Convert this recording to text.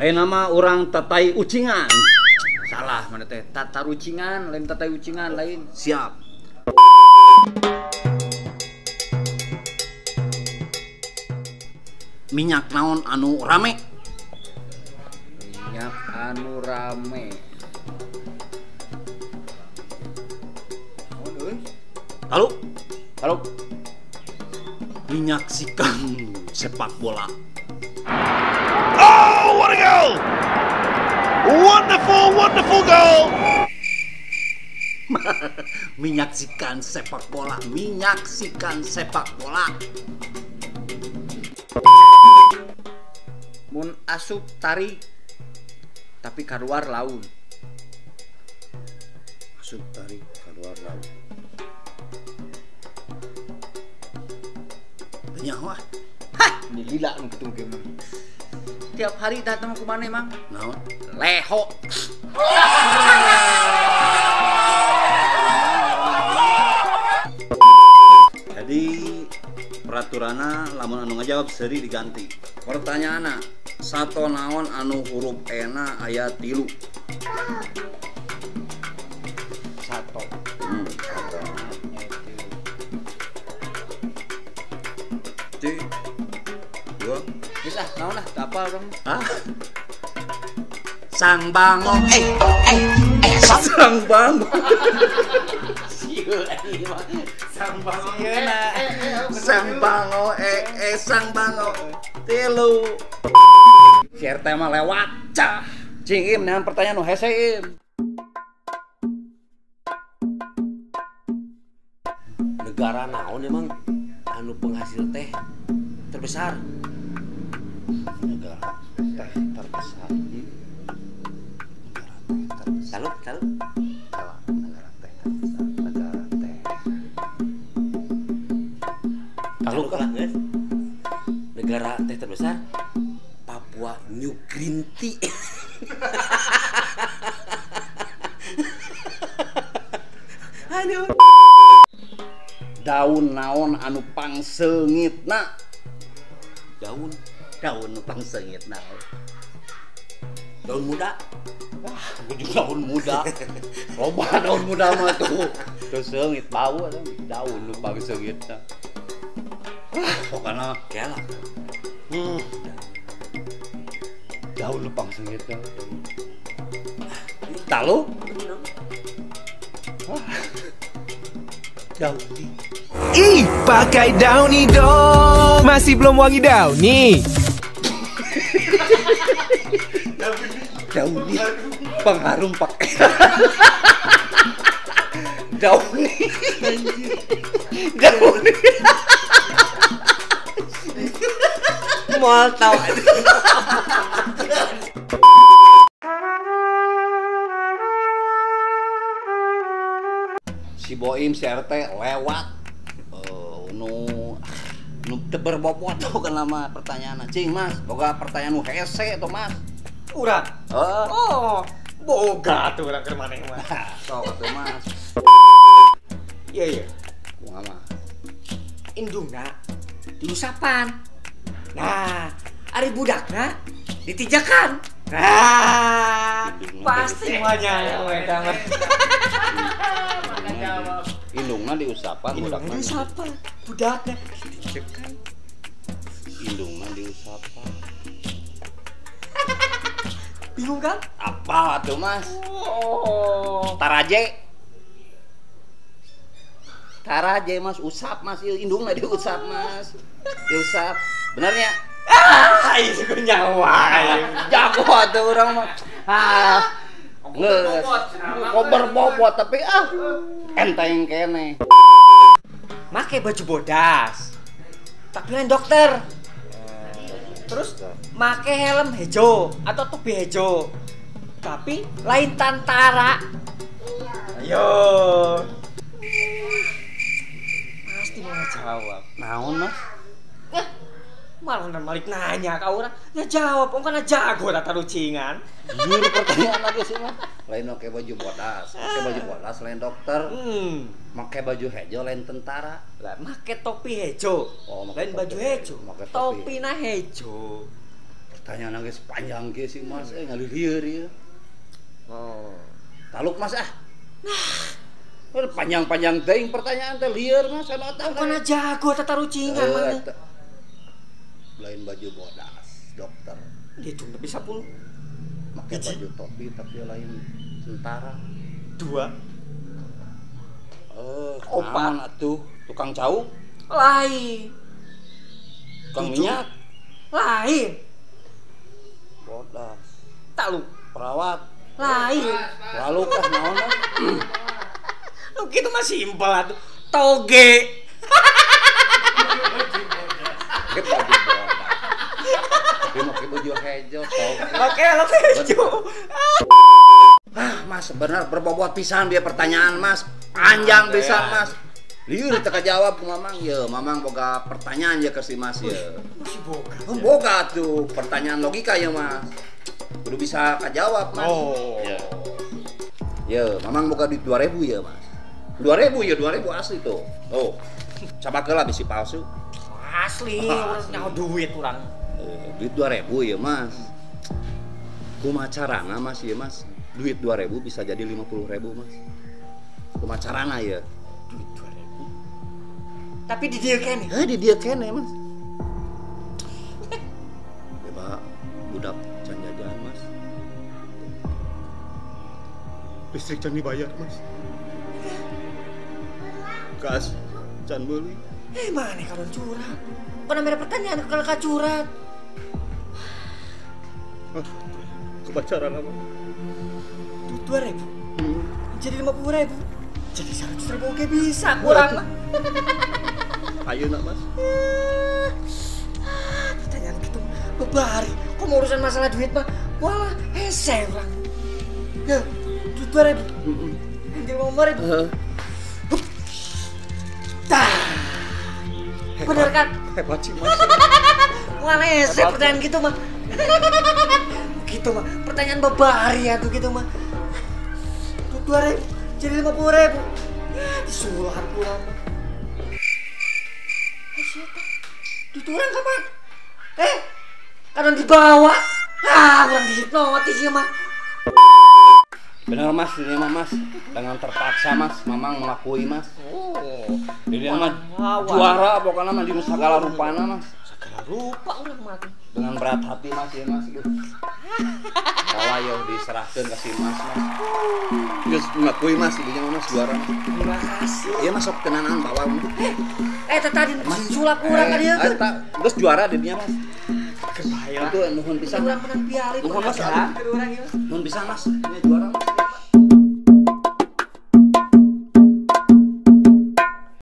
Ayeuna mah urang tatai ucingan. Salah mana teh? Tatarucingan, lain tatai ucingan lain. Siap. Minyak naon anu rame? Minyak anu rame. Naon euy? Halo? Halo. Minyak sikan sepak bola. Oh, what a goal! Wonderful, wonderful goal! Menyaksikan sepak bola, menyaksikan sepak bola. Mun asup tarik, tapi kaluar laun. Asup tarik, kaluar laun. Nyawa. Hah, ini lila nu kitu ge mah. Tiap hari datang ku maneh, Mang? Naon? Leho. Jadi peraturanna lamun anu ngajawab seuri diganti. Pertanyaanna, sato naon anu huruf E-na aya 3? Sato. Sato. 3, 2. Geus ah, naon lah, teu apal urang. Ah. Sang bango. Sang bango. Sieun anjing mah. Sang bango. Sang bango, sang bango. 3. Si RT mah lewat cah. Cing im neangan pertanyaan nu hese im. Negara naon emang anu penghasil teh terbesar? Negara teh terbesar. Negara teh terbesar. Lalu, lalu. Negara teh terbesar. Negara teh. Lalu lah, guys. Negara teh terbesar Papua New Guinea. Aduh. Daun naon anu pangseungitna? Daun, daun nu pangseungitna. Daun muda. Wah, daun muda. Loba daun muda mah tuh. Teu seungit bau atuh. Daun nu pangseungitna. Wah, pokona kela. Daun nu pangseungitna. Talu? Wah. Downy. Ih, pakai Downy dong. Masih belum wangi Downy. Downy pengharum pakai. Downy. Downy. Mal tahu. Si Boim, si RT lewat nu teu berbobot tuh kan lama pertanyaan. Cing Mas, boga pertanyaan nu hese tuh Mas. Urang. Oh, boga tuh urang keur maneh mah. Sok atuh Mas. Iya iya. Kumaha mah? Indungna diusapan. Nah, ari budakna ditijakan. Nah, pasti semuanya eta mah. Indungna diusapan, budakna diusapan, budakna ditijakan. Indungna diusapan. Bingung kan? Apa tuh Mas? Oh. Taraje. Taraje Mas, usap Mas, indungna diusap Mas. Diusap. Benernya? Ah, itu nyawa. Jago atuh urang mah. Ah. Geus. Kok berbobot tapi ah enteng kene. Make baju bodas. Tapi lain dokter. Terus make helm hejo atau topi hejo. Tapi lain tantara. Ayo. Pasti mau jawab. Naon Mas? Malah balik nanya ke orang, ya jawab, orang kan jago rata rucingan. Jujur pertanyaan lagi sih mah. Lain pakai baju bodas, pakai baju bodas lain dokter. Pakai baju hejo lain tentara. Lah, pakai topi hejo. Oh, lain baju hejo. Make topi na hejo. Pertanyaan geus panjang kieu sih Mas, ngalilieur ieu. Oh. Taluk Mas ah. Nah. Panjang-panjang teuing pertanyaan teh lieur Mas, anu otak. Kana jago tatarucingan mana. Lain baju bodas, dokter. Dihitung tapi 10. Make baju topi tapi lain tentara. 2. Opat atuh, tukang cau. Lain. Tukang minyak. Lain. Bodas. Taluk. Perawat. Lain. Lalu kah naon? Lu gitu mah simpel atuh. Toge. Pakai baju bodas. Tapi make baju hejo toge. Oke, lo hejo. Ah, Mas bener berbobot pisan dia pertanyaan Mas. Panjang pisan Mas. Lieur teu kajawab ku Mamang ye. Mamang boga pertanyaan ye ke si Mas ye. Masih boga. Oh, boga tuh pertanyaan logika ya Mas. Kudu bisa kajawab Mas. Oh. Ya, Mamang boga duit 2000 ya Mas. 2000 ya, 2000 asli tuh. Tuh. Coba lah bisi palsu. Asli, urang nyaho duit urang. Duit 2000 ya Mas. Kumaha carana Mas ya Mas? Duit 2000 bisa jadi 50.000 Mas. Kumaha carana ya? Duit 2000. Tapi di dieu keneh. Heh, di dieu keneh Mas. Beba budak can jajan Mas. Listrik can dibayar Mas. Gas can meuli. Mana kalau curhat? Pernah mere pertanyaan kalau kacurat. Kepacaran apa? Duit 2000. Jadi 50.000. Jadi 100.000 oke bisa kurang mah. Ayo nak Mas. Pertanyaan gitu bebari. Kok mau urusan masalah duit mah? Walah, hese urang. Ya, duit 2000. Jadi 50.000. Tah. Bener kan? Hebat sih Mas. Walah, hese pertanyaan gitu mah. Gitu mah, pertanyaan bebari ya tuh gitu mah. Duit 2000 jadi 50.000. Ya, disulap kurang mah. Siapa? Duit orang kapan? Kadang dibawa. Ah, kurang dihipnotis ya mah. Benar Mas, ini mah Mas. Dengan terpaksa Mas, Mamang mengakui Mas. Oh. Jadi mah juara pokoknya mah di segala rupana Mas. Segala rupa urang mah. Dengan berat hati Mas ya Mas. Kawa yo diserahkeun ka si Mas Mas. Geus mengakui Mas, dinya Mas juara. Terima kasih. Iya masuk tenanan bawa. Tadi sulap urang ka dieu. Eta geus juara di dinya Mas. Kebayang. Itu nuhun pisan. Urang menang piala itu. Nuhun Mas. Nuhun pisan Mas. Ini juara Mas.